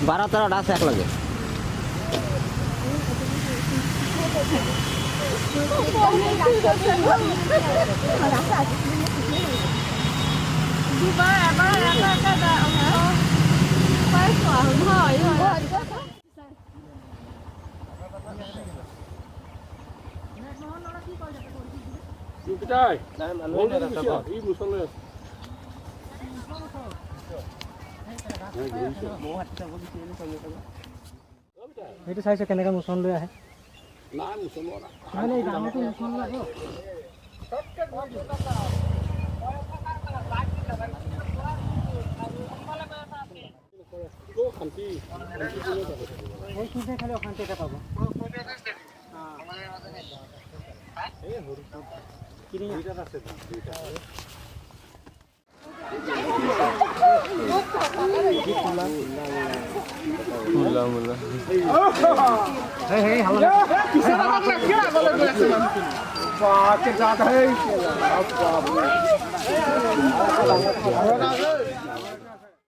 12 13টা আছে একেলগে। দুবাৰ এবাৰ এটা এটা পাইছোঁ আৰু নহয়। সেইটো চাইছে কেনেকৈ মোচন লৈ আহে। নাই নাই, ডাঙৰটো মোচন লৈ আহিব। সেইখিনিতে খালি অশান্তি এটা পাব।